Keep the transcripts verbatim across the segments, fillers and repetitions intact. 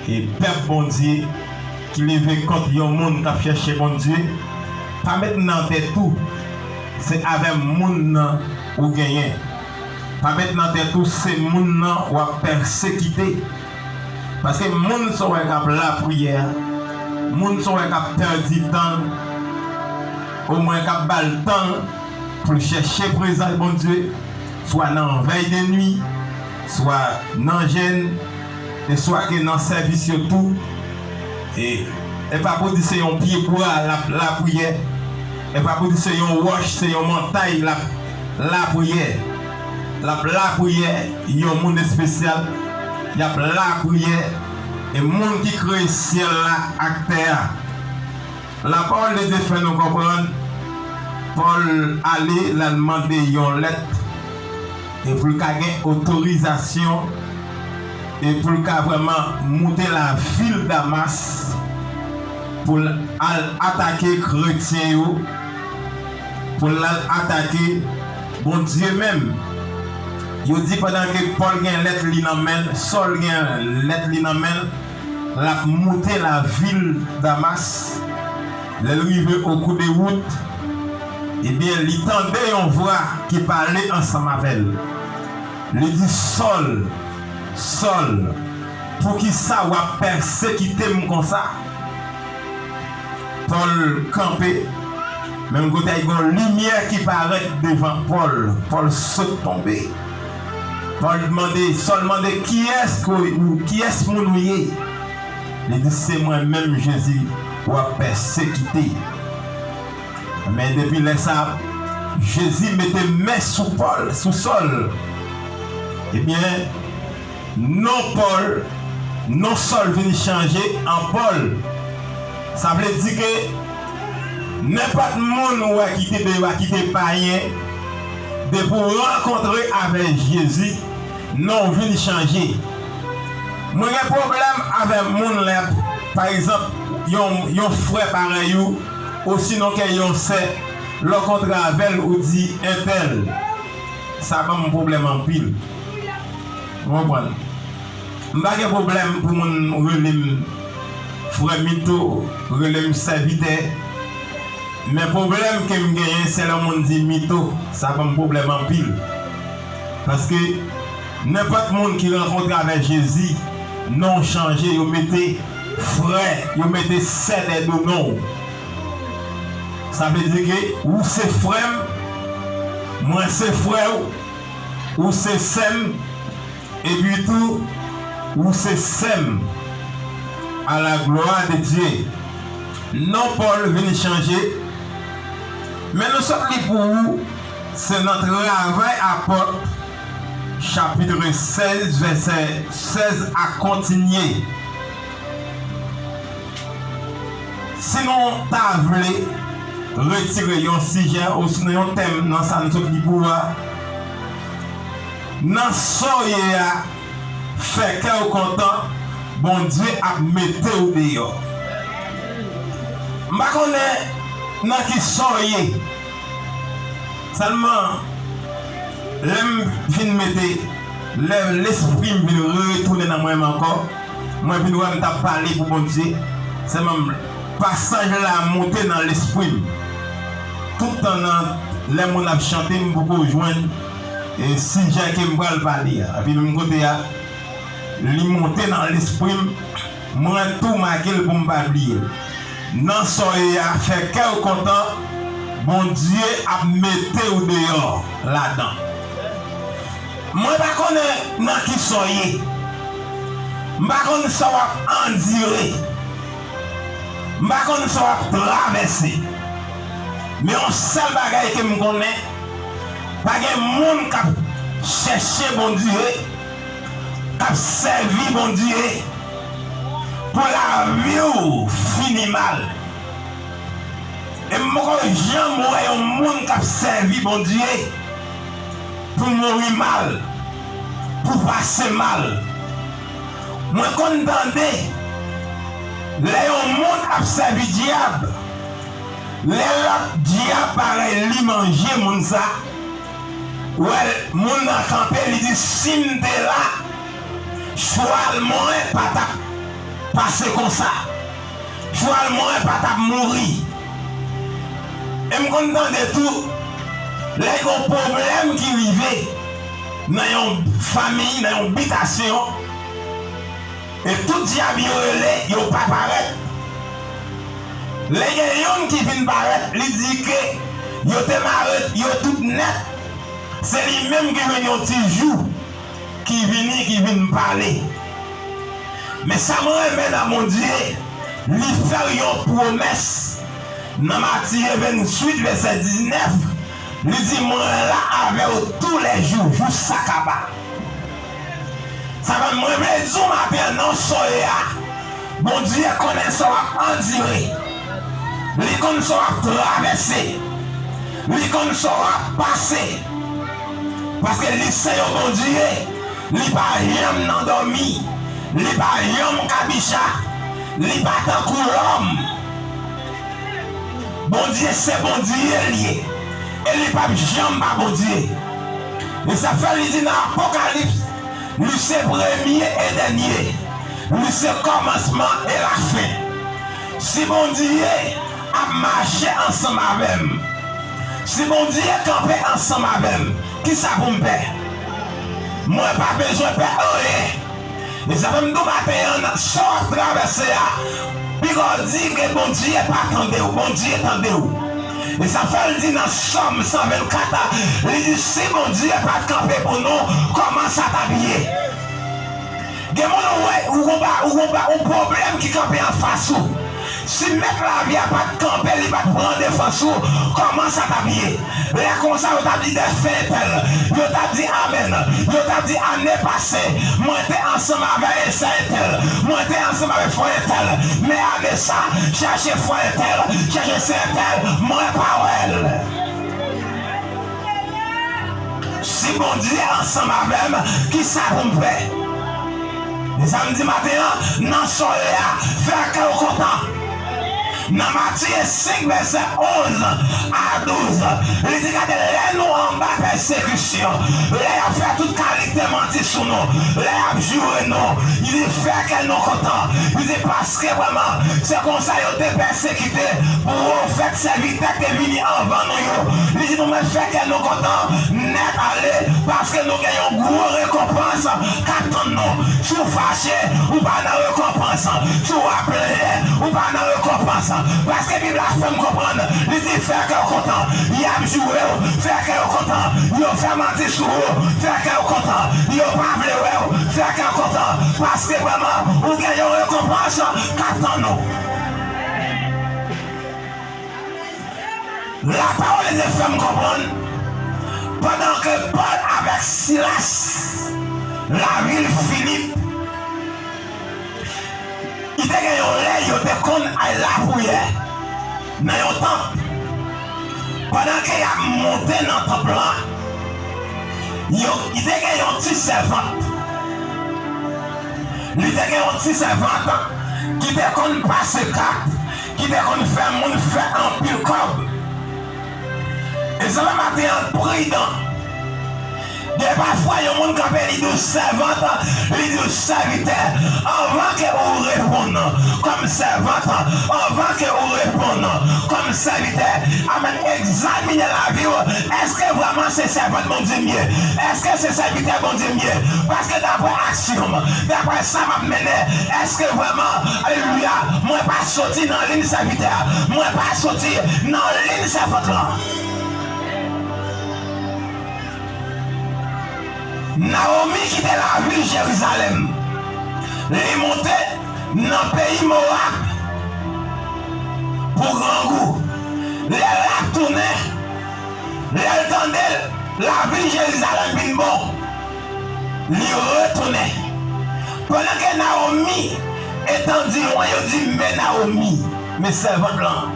e pèp Bondye ki leve kont yon moun k ap chèche Bondye, pa met nan tèt ou se avè moun nan ou genyen. Pa met nan tèt ou se moun nan w ap pèsekite. Paske moun sa w wè k ap lapriyè a, moun sa w wè k ap pèdi tan l, omwen k ap ba l tan l pou l chèche prezans Bondye, swa nan vèy de nwi, swa nan jèn, e swa ke nan sèvis yo tou. E, e pa pou di se yon pye bwa l ap lapriyè, e pa pou di se yon wòch, se yon montay l ap lapriyè. L ap lapriyè yon moun espesyal, y ap lapriyè e moun ki kreye syèl la ak tè a. Lapawòl de Dye fè nou konprann, Pòl ale, l al mande yon lèt, e pou l ka gen otorizasyon, e pou l ka vrèman moute lavil Damas, pou l al atake kretyen yo, pou l al atake Bondye menm. Yo di pandan ke Pòl gen lèt li nan men l, Sòl gen lèt li nan men l, l ap moute lavil Damas. Lè l rive o kou de wout, ebyen, li tande yon vwa ki pale ansanm avè l. Li di, Sòl, Sòl, poukisa w ap pèsekite m konsa? Pòl kanpe, menm kote a, gen yon limyè ki parèt devan Pòl. Pòl sot tonbe. Pòl mande, Sòl mande, kiyès ke w, kiyès moun ou ye? Li di, se mwen menm Jezi w ap pèsekite. Men depi lè sa, Jezi mete men sou Pòl, sou Sòl. Ebyen, non Pòl, non Sòl vin chanje an Pòl. Sa vle di ke nenpòt moun ou wè ki te deyò a, ki te payen, depi w rankontre avèk Jezi, non w vin chanje. Mwen gen pwoblèm avèk moun lè, pa egzanp, yon, yon frè parèy ou, osinon ke yon sè, lè w kontre avè l, ou di entèl. Sa ban m pwoblèm anpil. Ou konprann? M pa gen pwoblèm pou moun rele m frè Mito, rele m sèvitè. Men pwoblèm ke m genyen, se lè yon moun di Mito, sa ban m pwoblèm anpil. Paske nenpòt moun ki rankontre avèk Jezi, non w chanje, yo mete frè, yo mete sè dèyè do non w. Sa vle di ke ou se frè m, mwen se frè w, ou se sè m, epi tou, ou se sè m. À la gloire de Dieu. Non Pòl vin chanje. Men nou sot li pou ou, se nan Travay Apòt, chapit sèz, vèsè sèz a kontinye. Si nou ta vle retire yon sijè osinon yon tèm nan sa nou sot li pou ou a, nan sa w ye a, fè kè w kontan, Bondye ap mete w deyò. M pa konnen nan ki sa w ye. Sèlman, lè m vin mete, lè lespri m vin retounen nan mwen menm ankò, mwen vin wè m t ap pale pou Bondye. Sèlman, pasaj la moute nan lespri m. Tout tan nan, lè moun ap chante, m poko jwenn, e, sijè ke m pral pale a. Epi menm kote a, li moute nan lespri m, mwen tou make l pou m pa bliye l. Nan sa w ye a, fè kè w kontan, Bondye ap mete w deyò ladan. Mwen pa konnen nan ki sa w ye. M pa konn sa w ap andire. M pa konn sa w ap travèse. Men yon sèl bagay ke m konnen, pa gen moun k ap chèche Bondye, k ap sèvi Bondye, pou lavi w fini mal. E m poko janm wè yon moun k ap sèvi Bondye pou mouri mal, pou pase mal. Mwen konn tande, lè yon moun ap sèvi dyab, lè lòt dyab parèy li manje moun sa, wè moun nan kanpe, li di, si m te la, chwal mwen pa t ap pase konsa. Chwal mwen pa t ap mouri. E m konn tande tou, lè gon pwoblèm ki rive nan yon fanmi, nan yon bitasyon, e tout dyab yo rele, yo pa parèt. Lè gen youn ki vin parèt, li di ke yo te mare yo tout nèt. Se li menm ki jwenn yon ti jou ki vini, ki vin pale. Men sa mwen renmen nan Bondye, li fè w yon pwomès. Nan Matye venntuit, vèsè diznèf, li di, "Mwen la avè w toulèjou, jis sa kaba." Sa fè mwen vle di w maten an, nan w soye a, Bondye konnen sa w ap andire. Li konn sa w ap travèse. Li konn sa w ap pase. Paske li se yon Bondye. Li pa janm nan dòmi. Li pa janm kabicha. Li pa tankou lòm. Bondye se Bondye l ye. E li p ap janm pa Bondye. E sa fè li di nan Apokalips, li se premye e dènye. Li se kòmansman e lafen. Si Bondye ap mache ansanm avè m, si Bondye kanpe ansanm avè m, kisa pou m pè? Mwen pa bezwen pè anyen. E sa fè m di w maten an, nan sa w ap travèse a, piga w di ke Bondye pa tande w, Bondye tande w. E sa fè l di nan Sòm san vennkat, li di, "Si Bondye pa t kanpe pou nou, kòman sa t ap ye?" Gen moun ou wè, ou konn pa, ou konn pa, yon pwoblèm ki kanpe anfas ou. Si mèt lavi a pa t kanpe, li pa t pran defans ou, kòman sa t ap ye? Lè konsa, yo t ap di dèfè entèl, yo t ap di amèn, yo t ap di ane pase, mwen te ansanm avè sè entèl, mwen te ansanm avè frè entèl, men ane sa, chèche frè entèl, chèche sè entèl, mwen pa wè l. Si Bondye ansanm avè m, kisa pou m fè? E sa m di maten an, nan soyè a, fè kè w kontan. Nan Matye senk, vèsè onz a douz, li di, "Gade, lè nou anba pèsekisyon, lè y ap fè tout kalite manti sou nou, lè y ap joure nou, li di, fè kè nou kontan." Li di, "Paske vrèman, se konsa yo te pèsekite pwofèt sèvitè k te vini anvan nou yo." Li di, "Nou mèt fè kè nou kontan nèt ale, paske nou gen yon gwo rekonpans k ap tann nou." Si w fache, ou pa nan rekonpans. Si w ap plenyen, ou pa nan rekonpans. Paske Bib la fè m konprann, li di, "Fè kè w kontan." Y ap joure w, fè kè w kontan. Yo fè manti sou ou, fè kè w kontan. Yo pa vle wè w, fè kè w kontan. Paske vrèman, ou gen yon rekonpans k ap tann ou. Lapawòl de Dye fè m konprann, pandan ke Pòl avèk Silas, lavil Filip, li te gen yon lè yo te konn al lapriyè nan yon tanp. Pandan ke y ap monte nan tanp lan, yo, li te gen yon ti sèvant. Li te gen yon ti sèvant ki te konn pase kat, ki te konn fè moun fè anpil kòb. E sa fè maten an pridan. Gen pafwa yon moun kanpe, li di w sèvant, li di w sèvitè. Anvan ke ou reponn kòm sèvant, anvan ke ou reponn kòm sèvitè, amèn, egzamine lavi w. Èske vrèman se sèvant Bondye m ye? Èske se sèvitè Bondye m ye? Paske daprè aksyon m, daprè sa m ap mennen, èske vrèman, alelouya, mwen pa soti nan liy sèvitè a, mwen pa soti nan liy sèvant lan? Nawomi kite lavil Jerizalèm, li monte nan peyi Mowab pou grangou. Lè l ap tounen, lè l tande lavil Jerizalèm vin bon, li retounen. Pandan ke Nawomi etan di lwen, yo di, "Men Nawomi, men sèvant lan."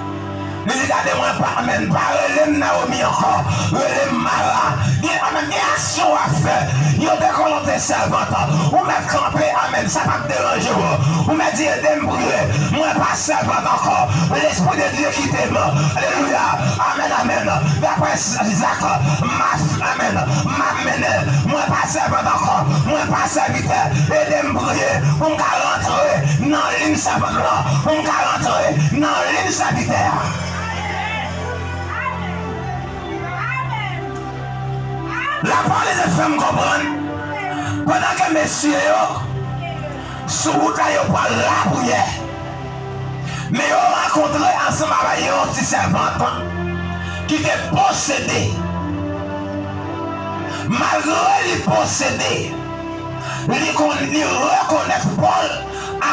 Li di, "Gade mwen, pa, amèn, pa rele m Nawomi ankò, rele m Mara." Gen, amèn, gen aksyon w ap fè. Yo te konnen w te sèvant. Ou mèt kanpe, amèn, sa p ap deranje w. Ou mèt di, "Ede m priye. Mwen pa sèvant ankò. Lespri de Dye kite m." Alelouya. Amèn, amèn. Daprè Zak, m ap, amèn, m ap mennen. Mwen pa sèvant ankò. Mwen pa sèvitè. Ede m priye pou m ka rantre nan liy sèvant lan pou m ka rantre nan liy sèvitè a. Lapawòl de Dye fè m konprann, pandan ke mesye yo sou wout la, yo pral lapriyè, men yo rankontre ansanm avèk yon ti sèvant ki te posede. Malgre li posede, li konn, li rekonèt Pòl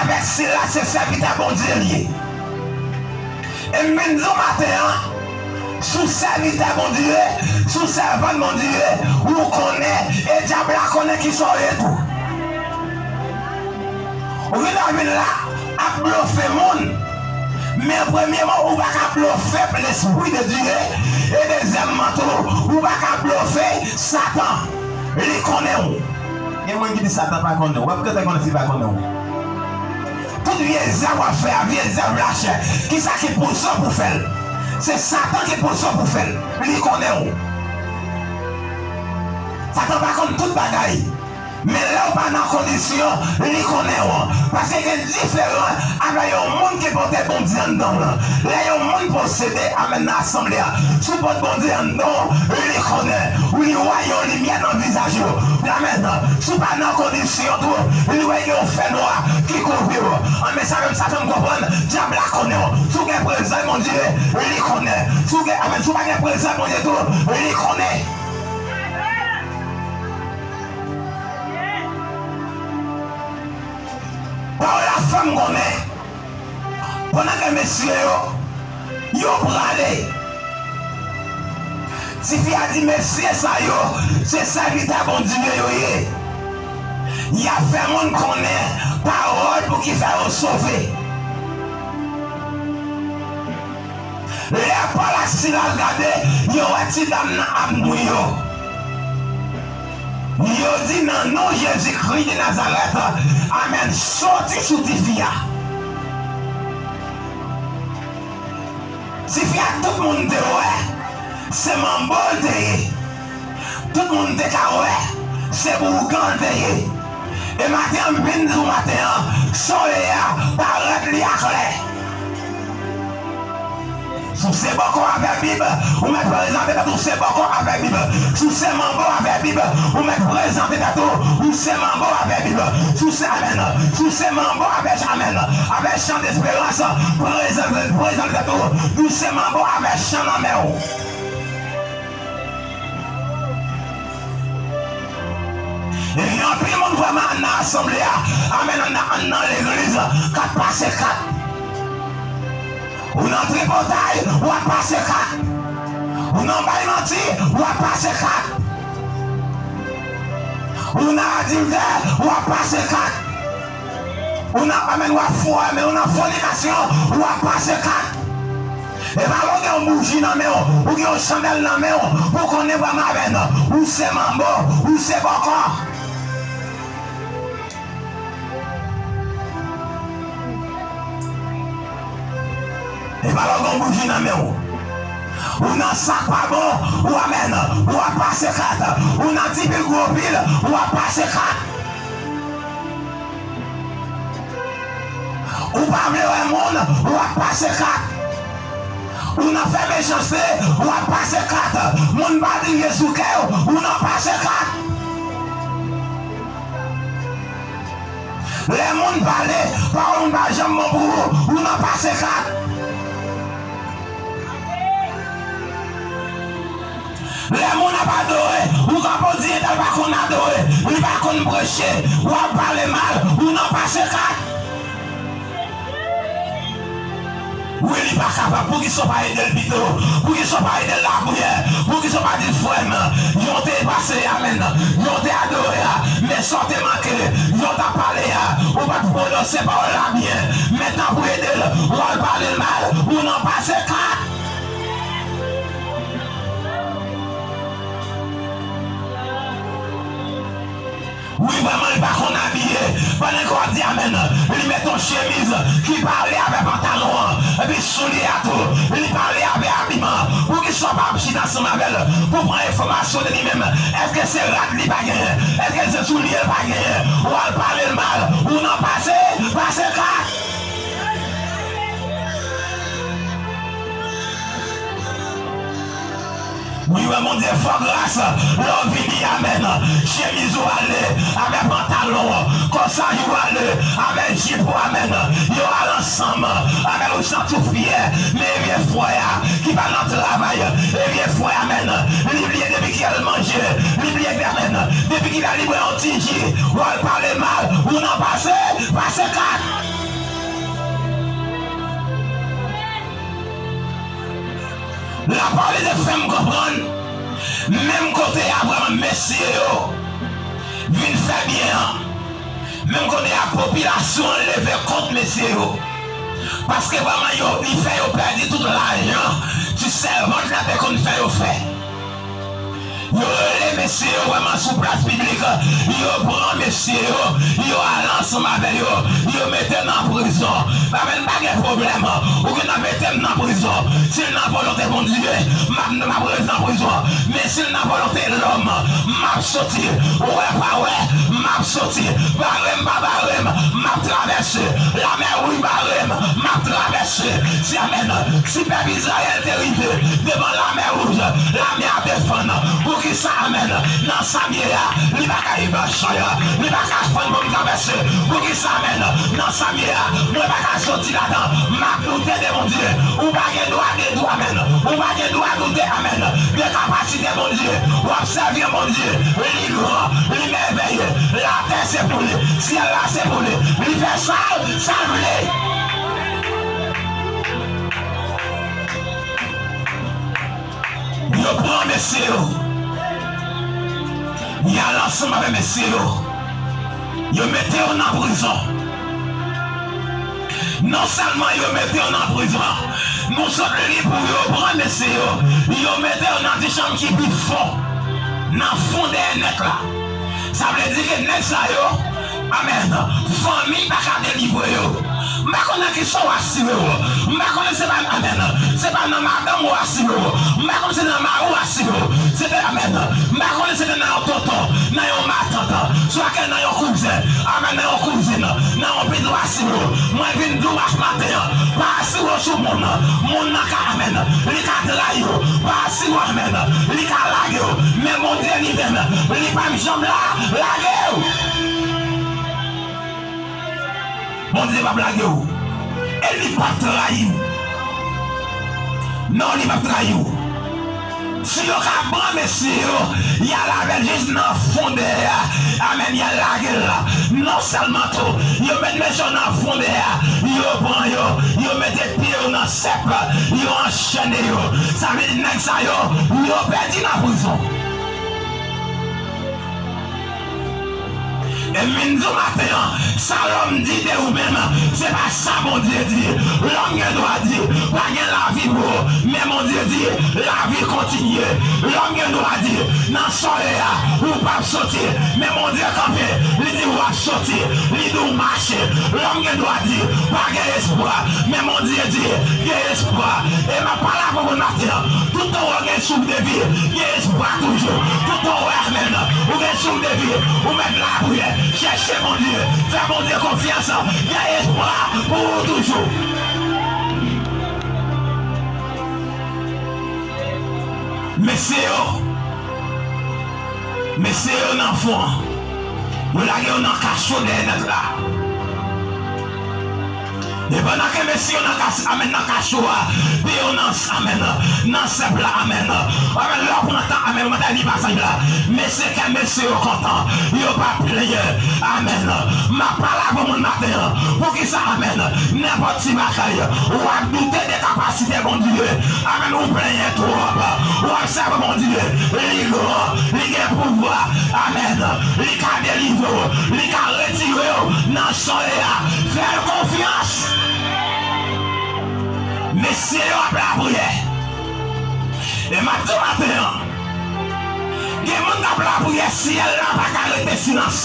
avèk Silas se sèvitè Bondye li ye. E m vin di w maten an, si w sèvitè Bondye, si w sèvant Bondye, ou konnen, e dyab la konnen kisa w ye tou. Ou vin la, vin la ap blofe moun, men premyèman, ou pa ka blofe Lespri de Dye, e dezyèmman tou, ou pa ka blofe Satan. Li konnen w. Gen moun ki di Satan pa konnen w. W ap gentan konnen si li pa konnen w. Tout vye zèv w ap fè a, vye zèv lachè, kisa ki pouse w pou fè l? Se Satan ki pouse w pou fè l. Li konnen w. Satan pa konn tout bagay. Men lè w pa nan kondisyon, li konnen w. Paske gen diferan avèk yon moun ki pote Bondye anndan w lan. Lè yon moun posede, amèn, nan asanble a, si w pot Bondye anndan w, li konnen. Ou li wè yon limyè nan vizaj ou. Amèn. Si w pa nan kondisyon tou, li wè gen yon fènwa ki kouvri w. Amèn. Sa menm, sa fè m konprann, dyab la konnen w. Si w gen prezans Bondye, li konnen. Si w gen, amèn, si w pa gen prezans Bondye tou, li konnen. Pawòl la fè m konnen, pandan ke mesye yo, yo prale, tifi a di, "Mesye sa yo, se sèvitè Bondye yo ye. Y ap fè moun konnen pawòl pou ki fè yo sove." Lè Pòl ak Silas gade, yo wè ti dam nan ap nwi yo. Yo di, "Nan non Jezikri de Nazarèt, amèn, soti sou tifi a." Tifi a, tout moun te wè, se manbo l te ye. Tout moun te ka wè, se ougan l te ye. E maten an, m vin di w maten an, sa w ye a, parèt li aklè. Si w se bòkò avè Bib, ou mèt prezante tèt ou se bòkò avè Bib. Si w se manbo avè Bib, ou mèt prezante tèt ou, ou se manbo avè Bib. Si w se, amèn. Si w se manbo avè, amèn, avè chan desperans, prezante, prezante tèt ou, ou se manbo avè chan nan men w. E gen anpil moun vrèman anndan asanble a, amèn, anndan, anndan legliz, k ap pase kat. Ou nan tripotay, w ap pase kat. Ou nan bay manti, w ap pase kat. Ou nan adiltè, w ap pase kat. Ou nan, amèn, w ap fò, amèn, ou nan fònikasyon, w ap pase kat. E pa lè w gen yon bouji nan men w, ou gen yon chandèl nan men w, pou konnen vrèman, amèn, ou se manbo, ou se bòkò. E pa lè w gen yon bouji nan men w. Ou nan sa k pa bon, ou, amèn, ou ap pase kat. Ou nan ti pil gwo pil, ou ap pase kat. Ou pa vle wè moun, w ap pase kat. Ou nan fè mechanste, w ap pase kat. Moun pa dirije sou kè w, ou nan pase kat. Lè moun pale, pawòl moun pa janm bon pou ou, ou nan pase kat. Lè moun ap adore, ou kanpe w di entèl pa konn adore, li pa konn preche, w ap pale mal, ou nan pase kat. Wi, li pa kapab. Poukisa w pa ede l pito? Poukisa w pa ede l lapriyè? Poukisa w pa di, "Frè m, jan w te pase, amèn, jan w te adore a, men sa w te manke, jan w t ap pale a, ou pa t pwononse pawòl la byen, men tanpri ede l, w al pale l mal, ou nan pase kat." Wi, vrèman, li pa konn abiye. Pandan ke w ap di amèn, li met yon chemiz ki pale avè pantalon an, epi soulye a tou, li pale avè abiman. Poukisa w pa ap chita ansanm avè l pou pran enfòmasyon de li menm? Èske se rad li pa genyen? Èske se soulye l pa genyen? W al pale l mal, ou nan pase, pase kat. Bondye, fè gras lè w vini, amèn. Chemiz ou ale, amèn, pantalon, kòsaj ou ale, amèn, jip ou, amèn. Yo al ansanm, amèn, ou santi w fyè. Men vye frè a ki pa nan travay, e vye frè, amèn, li bliye depi kiyè l manje, li bliye, amèn, depi kilè li bwè yon ti ji, w al pale mal, ou nan pase, pase kat. Lapawòl de Dye fè m konprann, menm kote a vrèman mesye yo vin fè byen an, menm kote a popilasyon an leve kont mesye yo. Paske vrèman yo, li fè yo pèdi tout lajan ti sèvant la te konn fè yo fè. Yo rele mesye yo vrèman sou plas piblik, yo pran mesye yo, yo al ansanm avè yo, yo mete nan prizon. Amèn, pa gen pwoblèm, ou gen nan mete m nan prizon. Si l nan volonte Bondye, m ap, m ap rete nan prizon. Men si l nan volonte lòm, m ap soti. Wè pa wè, m ap soti. Bare m pa bare m, m ap travèse. Lamè wouj bare m, m ap travèse. Si, amèn, si pèp Izrayèl te rive devan lamè wouj, lamè a te fann. Poukisa, amèn, nan sa m ye a, li pa ka ebachay, li pa ka fann pou m travèse? Poukisa, amèn, nan sa m ye a, mwen pa ka soti ladan? M ap doute de Bondye. Ou pa gen dwa de dwa, amèn. Ou pa gen dwa doute, amèn, de kapasite Bondye. W ap sèvi yon Bondye, li gran, li mèvèye. Latè se pou li, syèl la se pou li. Li fè sa l, sa l vle. Yo pran mesye yo. Y al ansanm avè mesye yo. Yo mete yo nan prizon. Non sèlman yo mete yo nan prizon, nou sot li pou yo pran mesye yo, yo mete yo nan ti chanm ki pi fon, nan fon dèyè nèt la. Sa vle di ke nèg sa yo, amèn, fanmi pa ka delivre yo. M pa konn nan kisa w asire w. M pa konn se pa, amèn, se pa nan madanm ou asire w. M pa konn se nan mari w asire w. Se te, amèn, m pa konn se te nan yon tonton, nan yon matant, swa ke nan yon kouzen, amèn, nan yon kouzin, nan yon pitit w asire w. Mwen vin di w maten an, pa asire w sou moun. Moun nan ka, amèn, li ka trayi w. Pa asire w, amèn, li ka lage w. Men Bondye li menm, li p ap janm la, lage w. Bondye p ap lage w. E li p ap trayi w. Non, li p ap trayi w. Si yo ka pran mesye yo, y al avè l jis nan fon dèyè a. Amèn, y al lage l la. Non sèlman tou, yo met mesye yo nan fon dèyè a, yo pran yo, yo mete pye yo nan sèp, yo anchene yo. Sa vle di nèg sa yo, yo pèdi nan prizon. E m vin di w maten an, sa lòm di de ou menm, se pa sa Bondye di. Lòm gen dwa di, pa gen lavi pou ou, men Bondye di, lavi kontinye. Lòm gen dwa di, nan sa w ye a, ou p ap soti, men Bondye kanpe, li di w ap soti, li di w mache. Lòm gen dwa di, pa gen espwa, men Bondye di, gen espwa. E m ap pale avè w maten an, toutan w gen souf de vi, gen espwa toujou. Toutan w, amèn, ou gen souf de vi, ou mèt lapriyè, chèche Bondye, fè Bondye konfyans, gen espwa pou ou toujou. Mesye yo, mesye yo nan fon an, yo lage yo nan kacho dèyè nèt la. E pandan ke mesye yo nan kas-, amèn, nan kacho a, pye yo nan, amèn, nan sèp la, amèn. Amèn, lè w pran tan, amèn, w mande li pasaj la. Mesye, kè mesye yo kontan, yo pa plenyen, amèn. M ap pale avè w moun maten an. Poukisa, amèn, nenpòt ti bagay, w ap doute de kapasite Bondye. Amèn, ou plenyen twòp. W ap sèvi Bondye, li gran, li gen pouvwa. Amèn. Li ka delivre w, li ka retire w nan sa w ye a. Fè l konfyans. Mesye yo ap lapriyè. E m ap di w maten an, gen moun k ap lapriyè, syèl la pa ka rete silans.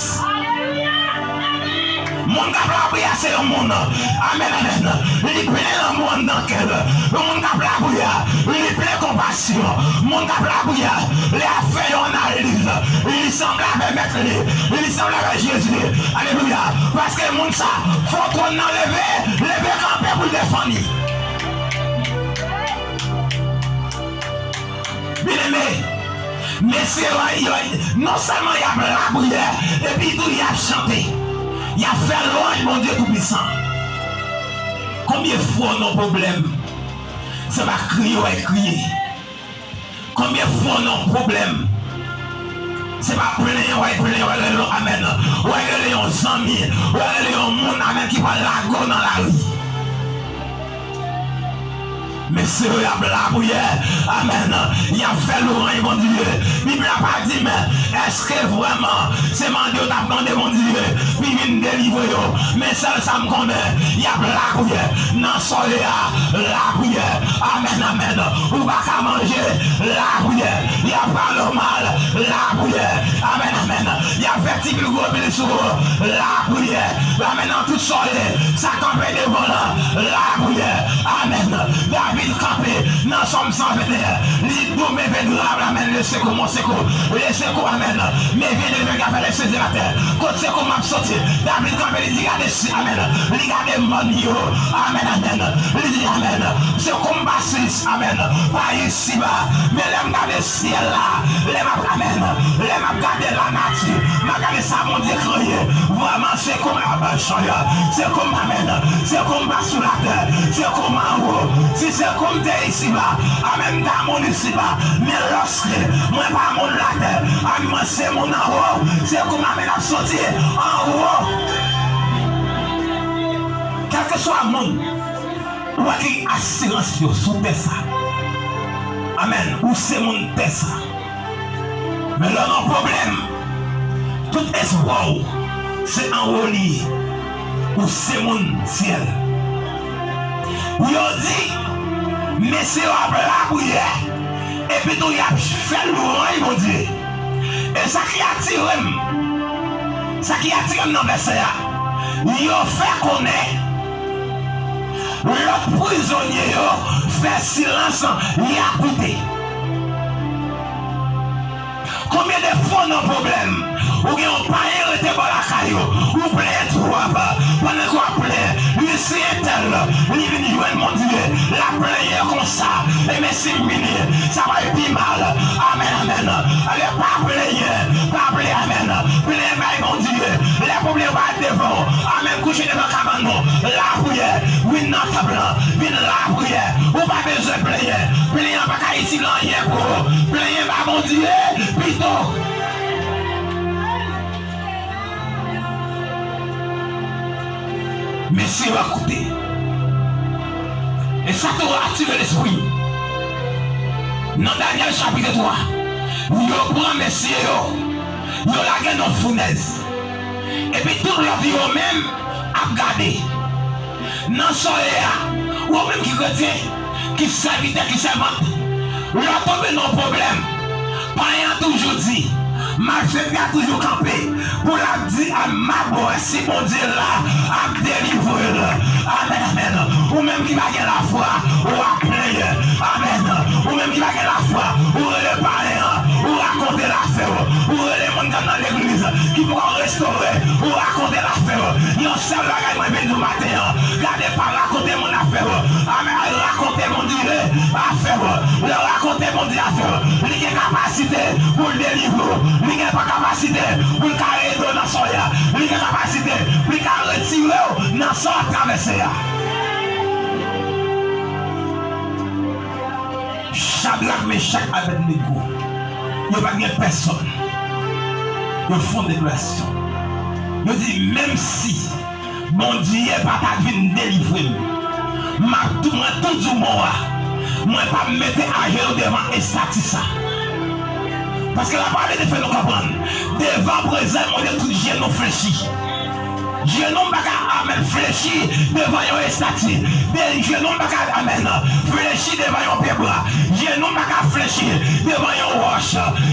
Moun k ap lapriyè se yon moun, amèn, amèn, li plen lanmou anndan kè l. Yon moun k ap lapriyè, li plen konpasyon. Moun k ap lapriyè, lè y ap fè yon analiz, li sanble avè Mèt li, li sanble avè Jezi. Alelouya. Paske moun sa, fò twòn nan leve, leve kanpe pou l defann li. Byeneme, Mesye yo, yo, non sèlman y ap lapriyè, epi tou y ap chante. Y ap fè lwanj Bondye Toupisan. Konbyen fwa w nan pwoblèm, se pa kriye w al kriye? Konbyen fwa w nan pwoblèm, se pa plenyen w al plenyen, w al rele yon amèn, w al rele yon zanmi, w al rele yon moun, amèn, ki pral lage w nan lari? Mesye yo, y ap lapriyè. Amèn. Y ap fè lwanj Bondye. Bib la pa di m èske vrèman se mande yo t ap mande Bondye pou l vin delivre yo. Men sèl sa m konnen, y ap lapriyè. Nan sòlè a, lapriyè. Amèn, amèn. Ou pa ka manje, lapriyè. Y ap pale w mal, lapriyè. Amèn, amèn. Y ap fè ti pil gwo pil sou ou, lapriyè. Amèn. Nan tout sòlè, sa kanpe devan l, lapriyè. Amèn. David kanpe nan Sòm san venteyen. Li di w, men vendrab, amèn, le sekou, mon sekou. Le sekou, amèn. Men vye de Dieu qui a fait les cieux et la terre. Kot sekou m ap soti? David kanpe, li di, gade si, amèn. Li gade mòn yo. Amèn, amèn. Li di, amèn. Sekou m pa sis, amèn. Pa isiba. Men lè m gade syèl la, lè m ap, amèn, lè m ap gade lanati, m ap gade sa Bondye kreye. Vrèman, sekou m, amèn, sekou m, amèn, sekou m pa sou latè, sekou m anwo. Si sekou m te isiba, amèn, m ta moun isiba. Men lòske mwen pa moun latè, amèn, mwen se moun anwo, sekou m, amèn, ap soti anwo. Kèlkeswa moun ou wè ki gen asirans yo sou tè sa, amèn, ou se moun tè sa. Men lè w nan pwoblèm, tout espwa w se anwo li ye. Ou se moun syèl. Yo di, mesye yo ap lapriyè, epi tou y ap fè lwanj Bondye. E sa ki atire m, sa ki atire m nan vèsè a, yo fè konnen lòt prizonye yo fè silans, y a koute. Konbyen de fwa w nan pwoblèm, ou gen yon payen rete bò lakay ou, ou plenyen twòp, pandan ke w ap plenyen, li se entèl, li vin jwenn Bondye, l ap plenyen konsa, e men si m vini, sa pral pi mal. Amèn, amèn. Ale, pa plenyen, pa plenyen, amèn. Plenyen bay Bondye. Lè pwoblèm yo parèt devan w, amèn, kouche devan kabann ou, lapriyè, vin nan tanp lan, vin lapriyè. Ou pa bezwen plenyen. Plenyen an pa ka itil anyen pou ou. Plenyen ba Bondye pito. Mesye yo ap koute. E sa tou atire lespri m. Nan Danyèl chapit twa, yo pran mesye yo, yo lage nan founèz. Epi tout lòt yo menm ap gade. Nan sòlè a, ou menm ki kretyen, ki sèvitè, ki sèvant, lè w tonbe nan pwoblèm, payen an toujou di, malfektè a toujou kanpe pou l ap di, a, m ap wè si Bondye la ap delivre l. Amèn, amèn. Ou menm ki pa gen lafwa, w ap plenyen. Amèn. Ou menm ki pa gen lafwa, ou rele payen an, ou rakonte l afè w. Ou rele moun k ap nan legliz ki poko restore, ou rakonte l afè w. Yon sèl bagay mwen vin di w maten an, gade pa rakonte moun afè w. Amèn. Al rakonte Bondye afè w. Lè w rakonte Bondye afè w, li gen kapasite pou l delivre w. Li gen kapasite pou l ka ede w nan sòlè a. Li gen kapasite pou l ka retire w nan sa w ap travèse a. Chadrak, Mechak, Abèdnego, yo pa t gen pèsonn. Yo fè yon deklarasyon. Yo di, menm si Bondye pa ta vin delivre m, m ap tou, mwen tou di w mo a, mwen p ap mete ajenou devan estati sa. Paske lapawòl de Dye fè nou konprann, devan prezans Bondye, tout jenou flechi. Jenou m pa ka, amèn, flechi devan yon estati. De, jenou m pa ka, amèn, flechi devan yon pyebwa. Jenou m pa ka flechi devan yon wòch.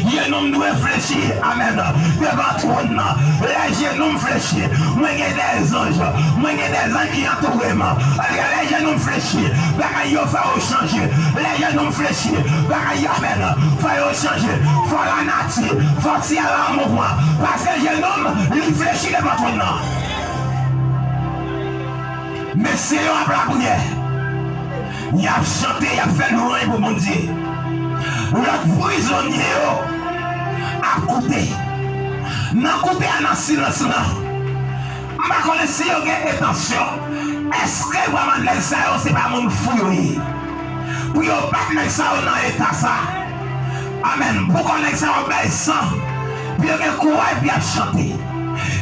Jenou m dwe flechi, amèn, devan twòn nan. Lè jenou m flechi, mwen gen dèzanj. Mwen gen dèzanj ki antoure m. Lè jenou m flechi, bagay yo fè yo chanje. Lè jenou m flechi, bagay yo, amèn, fè yo chanje. Fò lanati, fò syèl la an mouvman. Paske jenou m, li flechi devan twòn nan. Mesye yo ap lapriyè. Y ap chante, y ap fè lwanj pou Bondye. Lòt prizonye yo, ap koute. Nan koute a, nan silans lan, m pa konnen si yo gen entansyon. Èske vrèman nèg sa yo se pa moun fou yo ye? Pou yo bat nèg sa yo nan eta sa. Amèn. Pou kò nèg sa yo bay san. Pou yo gen kouraj pou y ap chante.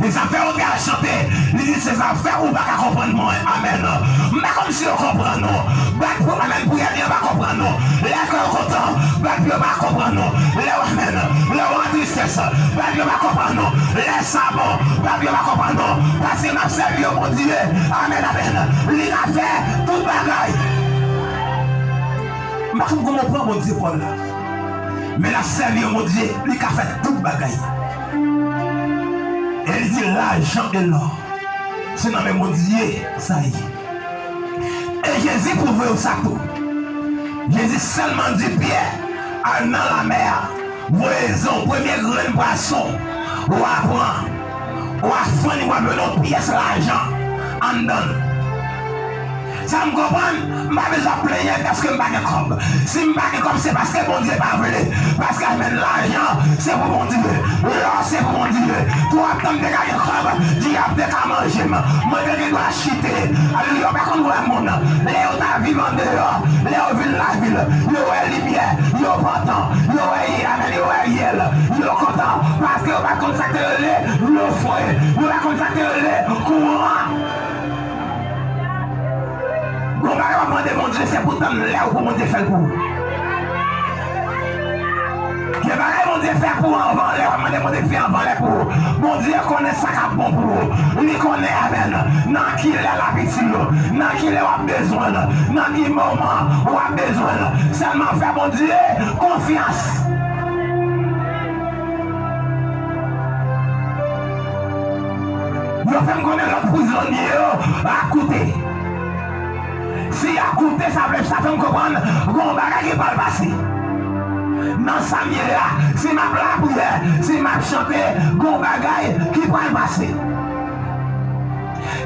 E sa fè yo te al chante. Li di, se zafè ou pa ka konprann mwen. Amèn. M pa konn si yo konprann ou. Bat pou, amèn, pou yo pa konprann ou. Lè kè yo kontan, bat pou yo pa konprann ou. Lè w, amèn, lè w an tristès, bat pou yo pa konprann ou. Lè sa bon, bat pou yo pa konprann ou. Paske n ap sèvi yon Bondye. Amèn, amèn. Li ka fè tout bagay. M pa konn kòman w pran Bondye pa w la. Men n ap sèvi yon Bondye, li ka fè tout bagay. E li di, lajan e lò, se nan men Bondye sa ye. E Jezi pwouve yo sa tou. Jezi sèlman di Pyè, al nan lamè a, voye zan w, premye grenn pwason, w a pran, w a fann, w a mennen yon pyès lajan anndan l. Sa m konprann, m pa bezwen ap plenyen paske m pa gen kòb. Si m pa gen kòb, se paske Bondye pa vle. Paske, amèn, lajan, se pou Bondye. Lò, se pou Bondye. Twòp tan m te ka gen kòb, dyab te ka manje m. Mwen te gen dwa chite. Alelouya, yo pa konn wè moun. Lè yo ta viv andeyò, lè yo vin lavil, yo wè limyè, yo pantan, yo wè, amèn, yo wè yèl, yo kontan. Paske yo pa konn sa k te rele dlo fre. Yo pa konn sa k te rele kouran. Gon bagay w ap mande Bondye, se pou tann lè w pou Bondye fè l pou ou. Gen bagay Bondye fè pou ou anvan lè, w ap mande Bondye fè anvan lè pou ou. Bondye konnen sa k ap bon pou ou. Li konnen, amèn, nan ki lè l ap itil ou, nan ki lè w ap bezwen l, nan ki moman w ap bezwen l. Sèlman fè Bondye konfyans. Yo fè m konnen lòt prizonye yo ap koute. Si y ap koute, sa vle, sa fè m konprann gon bagay ki pral pase. Nan sa m ye a, si m ap lapriyè, si m ap chante, gon bagay ki pral pase.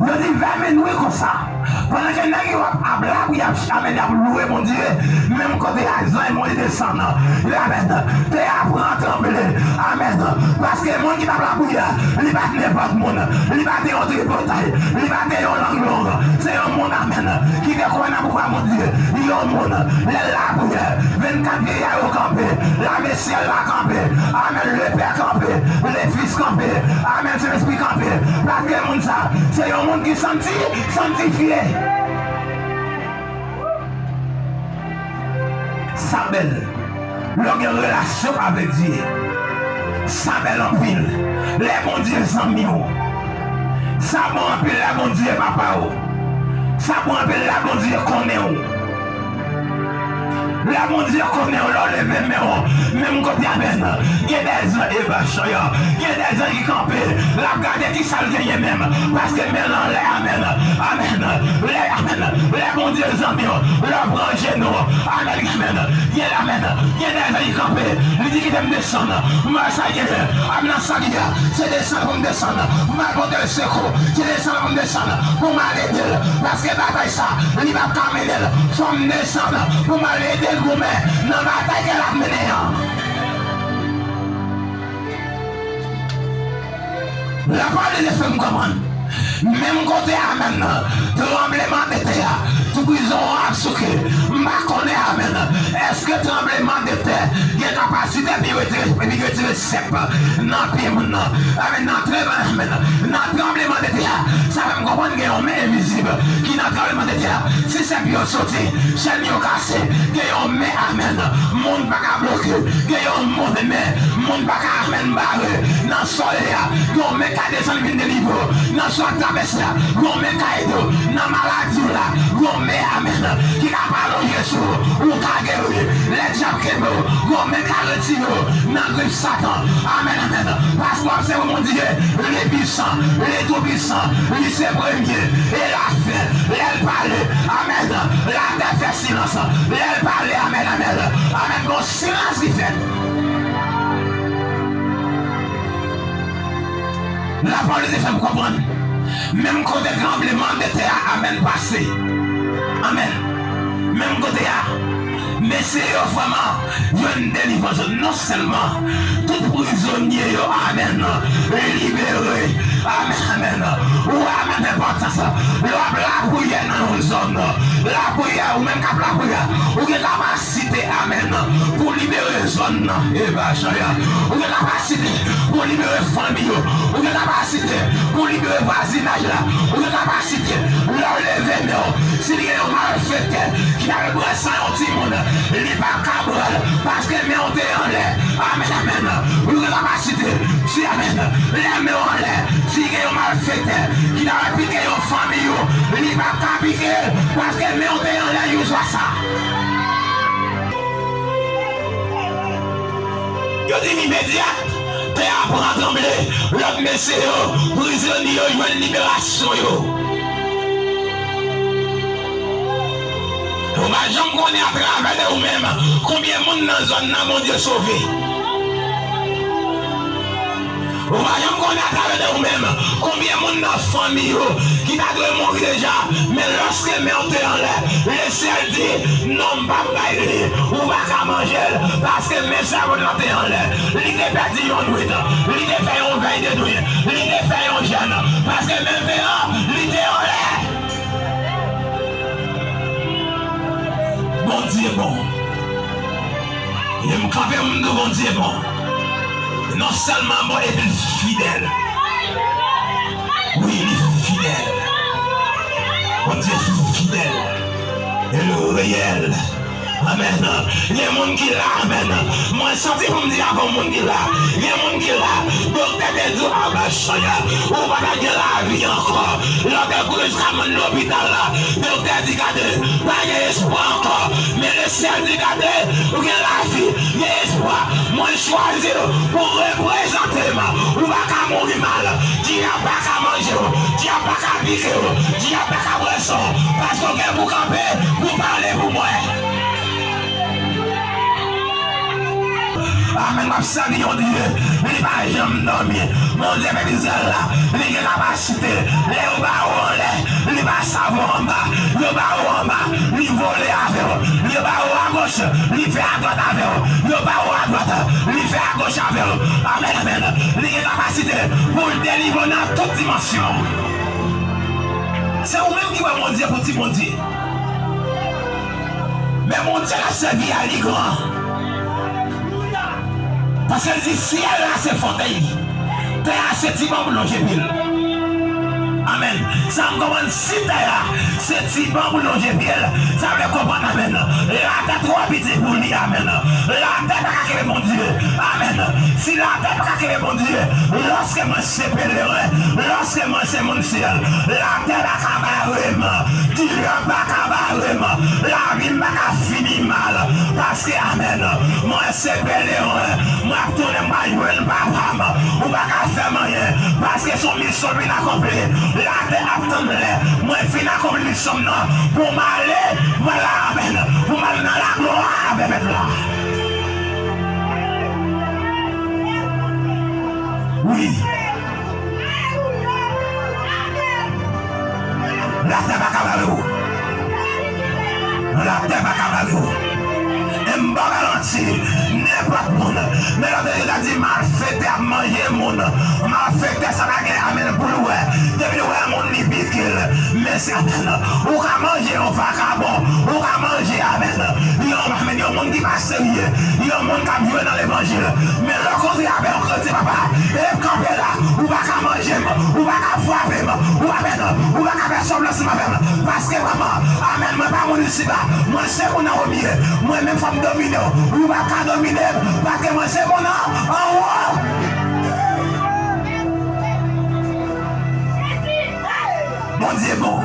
Yo di vè minwi konsa. Pandan ke nèg yo ap, ap lapriyè, ap, amèn, y ap louwe Bondye, menm kote a zanj Bondye desann. Amèn. Tè a pran tranble. Amèn. Paske moun ki t ap lapriyè, li pa t nenpòt moun. Li pa t yon tripotay. Li pa t yon lang long. Se yon moun, amèn, ki te kwè nan pouvwa Bondye. Yon moun, lè l lapriyè, vennkat vyeya yo kanpe. Lame syèl la kanpe. Amèn. Lepè kanpe. Lefis kanpe. Amèn. Sentespri kanpe. Paske moun sa, se yon moun ki santi, santifye. Sa bèl. Lè w gen relasyon avèk Dye, sa bèl anpil. Lè Bondye zanmi w, sa bon anpil. Lè Bondye papa w, sa bon anpil. Lè Bondye konnen w, lè Bondye konnen w, lè w leve men w, menm kote a menm, gen dèzan e bachaya, gen dèzan ki kanpe, l ap gade ki sa l genyen menm, paske men l anlè. Amèn. Amèn. Lè, amèn, lè Bondye zanmi w, lè w pran jenou, amèn, amèn, gen, amèn, gen dèzan ki kanpe, li di kite m desann. Mwen sa gen, amèn, sa gen, se desann pou m desann, pou m al pote l sekou, se desann pou m desann, pou m al ede l, paske batay sa, li p ap ka mennen l, fò m desann, pou m al ede l goumen nan batay ke l ap mennen an. Lapawòl de Dye fè m konprann, menm kote a menm nan, tranblemanntè a, tou prizon an ap souke. M pa konnen, amèn, èske tranblemanntè gen kapasite pou li retire, pou li retire sèp nan pye moun nan? Amèn, nan tranblemanntè a, sa fè m konprann gen yon men envizib ki nan tranblemanntè a. Si sèp yo soti, chèn yo kase, gen yon men, amèn, moun pa ka bloke. Gen yon men, moun pa ka, amèn, bare. Nan solèy la, gen yon men ka desann vin delivre w. Nan swa travèse la, gen yon men ka ede w. Nan maladi w la, gen yon men, amèn, ki ka alonje sou ou, ou ka geri. Lè dyab kenbe w, gen yon men ka retire w nan grif Satan. Amèn, amèn. Paske w ap sèvi Bondye, li pwisan, li toupisan, li se premye e lafen. Lè l pale, amèn, latè fè silans. Lè l pale, amèn, amèn, amèn, gon silans ki fèt. Lapawòl de Dye fè m konprann, menm kote tranblemanntè a, amèn, pase, amèn, menm kote a, men Mesye yo vrèman jwenn delivrans non sèlman tout prizonye yo, amèn, libere, amèn, amèn. Ou wè, amèn, enpòtans lè w ap lapriyè nan yon zòn, lapriyè, ou menm k ap lapriyè, ou gen kapasite, amèn, pou libere zòn nan. E ba chan ya. Ou gen kapasite pou libere fanmi yo. Ou gen kapasite pou libere vwazinaj la. Ou gen kapasite lè w leve men w. Si li gen yon malfektè ki ta vle pran san yon timoun, li p ap ka pran l, paske men w te anlè. Amèn, amèn. Ou gen kapasite, di amèn. Lè men w anlè, si gen yon malfektè ki ta vle pike yon fanmi ou, li p ap ka pike l, paske men w te anlè jou swa sa. Yo di m imedyat, tè a pran tranble, lòt mesye yo, prizonye yo jwenn liberasyon yo. Ou pa janm konnen atravè de ou menm, konbyen moun nan zòn nan Bondye sove. Ou pa janm konnen atravè de ou menm, konbyen moun nan fanmi yo ki ta dwe mouri deja, men lòske men w te anlè, Lesyèl di, non, m p ap bay li, ou pa ka manje l, paske men sèvant lan te anlè. Li te pèdi yon nwit, li te fè yon vèy de nwit, li te fè yon jèn, paske men l te an, li te anlè. Bondye bon. E m kanpe, m di w, Bondye bon. Non sèlman bon, epi l fidèl. Wi, li fidèl. Bondye fidèl. E l reyèl. Amèn. Gen moun ki la, amèn. Mwen santi pou m di avè w moun ki la. Gen moun ki la. Doktè te di w, abachaya, ou pa ta gen lavi ankò. Lè w te kouri jiska moun lopital la, doktè di, gade, pa gen espwa ankò. Men Lesyèl di, gade, ou gen lavi, gen espwa. Mwen chwazi w pou w reprezante m. Ou pa ka mouri mal. Dyab pa ka manje w. Dyab pa ka pike w. Dyab pa ka pran san w. Paske w gen pou kanpe, pou pale pou mwen. Amèn. M ap sèvi yon Dye, li pa janm dòmi. Bondye pèp Izrayèl la, li gen kapasite. Lè yo ba ou anlè, li pase avè w anba. Yo ba ou anba, li vole avè w. Yo ba ou agoch, li fè adwat avè w. Yo ba ou adwat, li fè agoch avè w. Amèn, amèn. Li gen kapasite pou l delivre w nan tout dimansyon. Se ou menm ki wè Bondye pou ti Bondye. Men Bondye n ap sèvi a, li gran. Paske l di, syèl la se fòtèy li. Tè a se ti ban pou l lonje pye l. Amèn. Sa m konprann, si tè a se ti ban pou l lonje pye l, sa vle konprann, amèn, latè twò piti pou li, amèn. Latè pa ka kenbe Bondye. Amèn. Si latè pa ka kenbe Bondye, lòske mwen se pelerin, lòske mwen se moun syèl, latè pa ka bare m, dyab pa ka bare m, lavi m pa ka fini mal. Paske, amèn, mwen se pelerin, mwen ap tounen, mwen jwenn papa m. Ou pa ka fè m anyen, paske se yon misyon l vin akonpli. Latè ap tann lè mwen fin akonpli misyon m nan, pou m ale, mwen la, amèn, pou m al nan laglwa avè Mèt la. Wi. Latè pa ka bare w. Latè pa ka bare w. E m ba w garanti, nenpòt moun. Men lòt yo ta di malfektè ap manje moun. Malfektè sa pa gen amèn pou l wè. Depi l wè yon moun li pike l. Men se amèn. Ou ka manje yon vakabon. Ou ka manje amèn. Yon, amèn, yon moun ki pa serye. Yon moun k ap jwe nan levanjil. Men lè w kontre avè yon kretyen, papa, e kanpe la, ou pa ka manje m, ou pa ka frape m, ou pa, amèn, ou pa ka fè sòm nan ansanm avè m. Paske vrèman, amèn, mwen pa moun isiba, mwen se moun anwo m ye. Mwen menm fò m domine w, ou pa ka domine m, paske mwen se moun an, anwo. Bondye bon.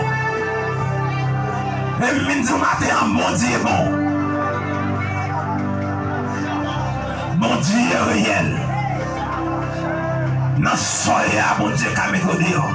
E m vin di w maten an, Bondye bon. Bondye reyèl. Nan sòlèy la, Bondye ka mete w deyò.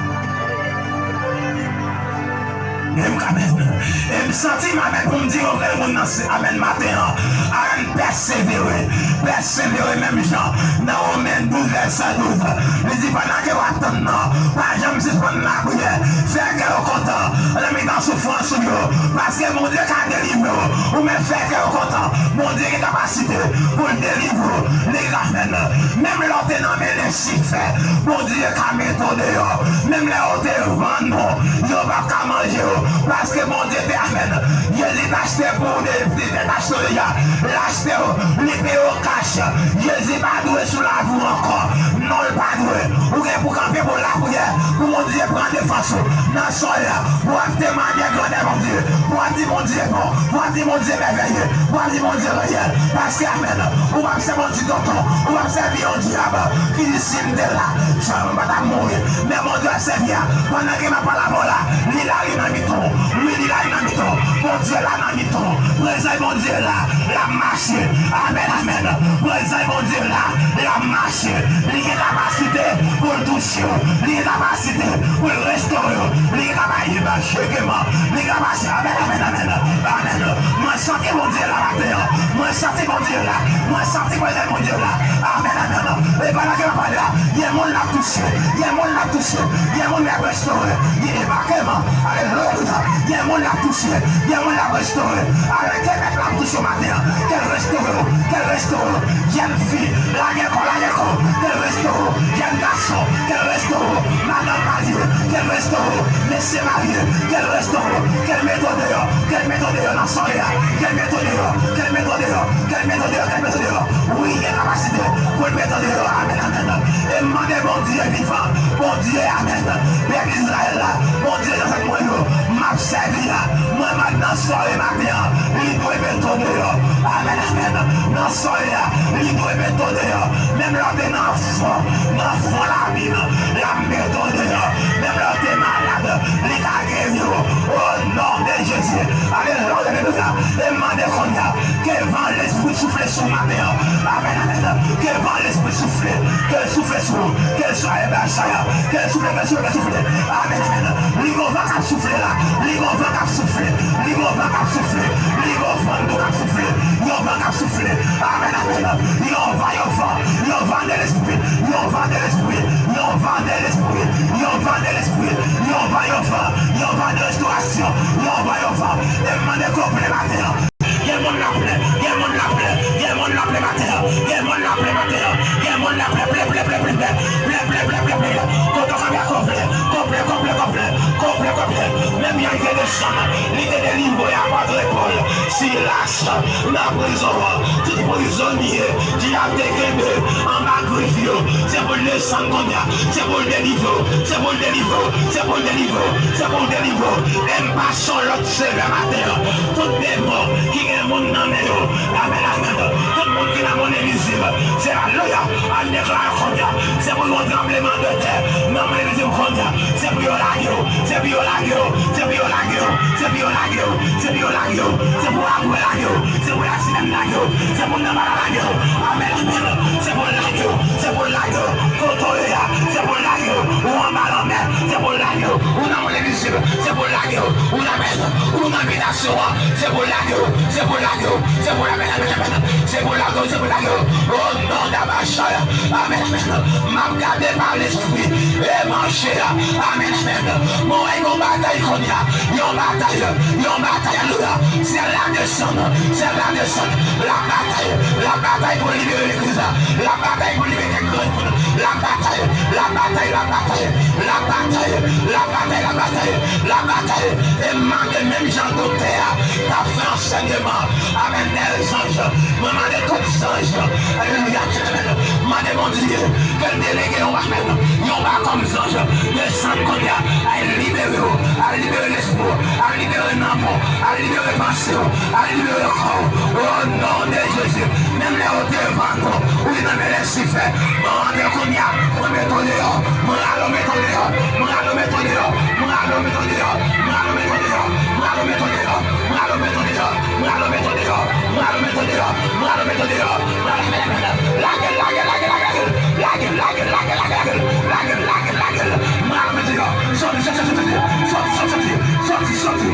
Menm ka menm. E m santi m amèn pou m di yon grenn moun nan se amèn maten an. Amèn, pèsevere. Pèsevere menm jan. Nan Women douz vèsè douz, li di pandan ke w ap tann nan, pa janm sispann lapriyè. Fè kè yo kontan nan mitan soufrans ou yo. Paske Bondye ka delivre w. Ou menm fè kè yo kontan. Bondye gen kapasite pou l delivre w. Li ka fè l. Menm lè w te nan men Lisifè, Bondye ka mete w deyò. Menm lè yo te vann ou, yo p ap ka manje w. Paske Bondye te amèn. Jezi t achte pou ou, de- li te achte w deja. L achte w, li peye w kach. Jezi pa dwe sou lavi w ankò. Non, l pa dwe. Ou gen pou kanpe pou lapriyè, pou Bondye pran defans ou. Nan sòy la, pou w ap temwanye grandè Bondye, pou w ap di Bondye bon, pou w ap di Bondye mèvèye, pou w ap di Bondye reyèl. Paske, amèn, ou p ap sèvi yon ti tonton, ou p ap sèvi yon dyab ki di si m te la, sa mwen pa t ap mouri. Men Bondye w ap sèvi a, pandan ke m ap pale avè w la, li la, li nan mitan w. Wi, li la, li nan mitan w. Bondye la nan mitan w. Prezans Bondye la, l ap mache. Amèn, amèn. Prezans Bondye la, l ap mache. Li gen kapasite pou l touche w. Li gen kapasite pou l restore w. Li gen kapasite, li gen kapasite. Amèn, amèn, amèn. Amèn. Mwen santi Bondye la maten an. Mwen santi Bondye la. Mwen santi prezans Bondye la. Amèn, amèn. E pandan ke m ap pale la, gen moun l ap touche. Gen moun l ap touche. Gen moun l ap restore. Gen debake, man. Alelouya. Gen moun l ap touche. Gen moun l ap restore. Alò, ke mèt la ap touche w maten an. Ke l restore w. Ke l restore w. Jèn fi, lage kò, lage kò. Ke l restore w. Jèn gason, ke l restore w. Madanm marye, ke l restore w. Mesye marye, ke l restore w. Ke l mete w deyò. Ke l mete w deyò nan sòlèy la. Ke l mete w deyò. Ke l mete w deyò. Ke l mete w deyò. Ke l mete w deyò. Wi, gen kapasite pou l mete w deyò. Amèn, amèn. E m mande Bondye vivan, Bondye, amèn, pèp Izrayèl la, Bondye zansèt mwen yo, m ap sèvi a, mwen, mwen nan sòlèy maten an, li dwe mete w deyò. Amèn, amèn. Nan sòlèy la, li dwe mete w deyò. Menm lè w te nan fon, nan fon labim, l ap mete w deyò. Menm lè w te malad, li ka geri w. O non de Jezi. Alelouya, alelouya. E m mande kounye a, ke van Lespri soufle sou w maten an. Amèn, amèn. Ke van Lespri soufle. Ke l soufle sou ou. Ke l soufle, ke l soufle, ke l soufle, ke l soufle. Amèn, amèn. Li gon van k ap soufle la. Li gon van k ap soufle. Li gon van k ap soufle. Li gon van tou k ap soufle. Yon van k ap soufle. Amèn, amèn. Yon van, yon van. Yon van de Lespri. Yon van de Lespri. Yon van de Lespri. Yon van de Lespri. Yon van, yon van. Yon van de restorasyon. Yon van, yon van. E m mande ke w plen maten an. Gen moun la plen, gen moun la plen, gen moun la plen maten an, gen moun la plen maten an, gen moun la plen, plen, plen, plen, plen, plen, plen, plen, plen, plen, plen, plen. Kote w kanpe a, konplè, konplè, konplè, konplè, konplè, konplè. Menm jan l te desann, li te delivre apot Pòl, Silas nan prizon an, tout prizonye ki ap te kenbe anba grif yo, se pou l desann kounye a, se pou l delivre w, se pou l delivre w, se pou l delivre w, se pou l delivre w. E m pase yon lòt sevè maten an. Tout demon ki gen moun nan men yo, amèn, amèn. Tout moun ki nan mond envizib, se alelouya. Al deklare kounye a, se pou yon tranbleman de tè nan mond envizib kounye a. Se pou yo lage w, se pou yo lage w, se pou yo lage w, se pou yo lage w, se pou yo lage w, se pou Abwe lage w, se pou Lasinèm lage w, se pou Nanmala lage w. Amèn, amèn. Se pou lage w, se pou lage w. Kote w ye a, se pou lage w. Ou anba lanmè, se pou lage w. Ou nan mond envizib, se pou lage w. Ou nan mèz, ou nan bitasyon an, se pou lage w, se pou lage w, se pou lage w. Amèn, amèn, amèn. Se pou lage w, se pou lage w. O non dabachaya. Amèn, amèn. M ap gade pa Lespri. E manche a. Amèn, amèn. Mwen wè yon batay kounye a. Yon batay. Yon batay. Alelouya. Syèl la desann. Syèl la desann. L ap batay. L ap batay pou libere legliz la. L ap batay pou libere kèk grenn moun. L ap batay. L ap batay. L ap batay. L ap batay. L ap batay. L ap batay. L ap batay. E m mande menm jan doktè a t ap fè ansèyman avèk dè zanj. Mwen mande tout zanj, alelouya, mande Bondye ke l delege yon, amèn, yon bakòm zanj desann kounye a, al libere w, al libere lespri w, al libere nanm ou, al libere panse w, al libere kò w. O non de Jezi, menm lè yo te vann ou, ou te nan men Lisifè, mwen antre kounye a, mwen mete w deyò, mwen rale w mete w deyò, mwen rale w mete w deyò, mwen rale w mete w deyò, mwen rale w mete w deyò, mwen rale w mete w deyò, mwen rale w mete w deyò. Mwen rale w mete w deyò. Mwen rale w mete w deyò. Mwen rale w mete w deyò. Mwen rale w mete w deyò. Lage l, lage l, lage l, lage l. Lage l, lage l, lage l, lage l. Lage l, lage l, lage l. Mwen rale w mete w deyò. Soti, soti, soti, soti. Soti, soti, soti.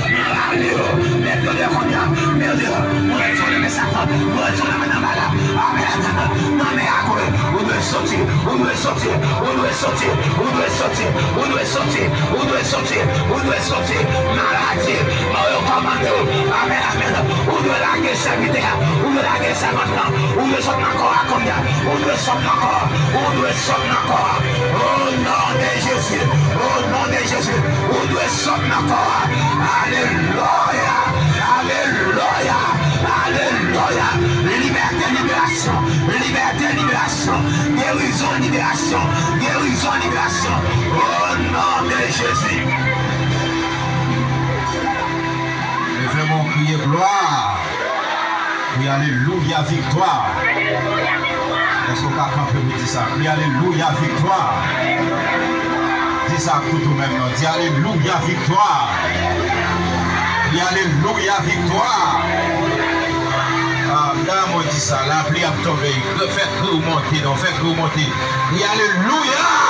Mwen rale yo. Mete yo deyò kounye a. Mete yo deyò. Mwen retire w nan men Satan. Mwen retire w nan men, nan men la. Amèn. Nan men a gwe. Ou dwe soti. Ou dwe soti. Ou dwe soti. Ou dwe soti. Ou dwe soti. Ou dwe soti. Ou dwe soti. Maladi. Mò yo kòmande w. Amèn. Amèn. Ou dwe lage sèvitè a. Ou dwe lage sèvant lan. Ou dwe sot nan kò a kounye a. Ou dwe sot nan kò a. Ou dwe sot nan kò a. O non de Jezi. O non de Jezi. Ou dwe sot nan kò a. Alelouya. Alelouya. Alelouya. Libète, liberasyon. Libète, liberasyon. Gerizon, liberasyon. Gerizon, liberasyon. O non de Jezi. Leve men w, kriye glwa. Kriye alelouya, viktwa. Èske w ka kanpe pou di sa? Kriye alelouya, viktwa. Di sa ak tout ou menm, non. Di alelouya, viktwa. Kriye alelouya, viktwa. Ah, m ta renmen w di sa. Lapli ap tonbe. Fè kri w monte, non. Fè kri w monte. Kriye alelouya.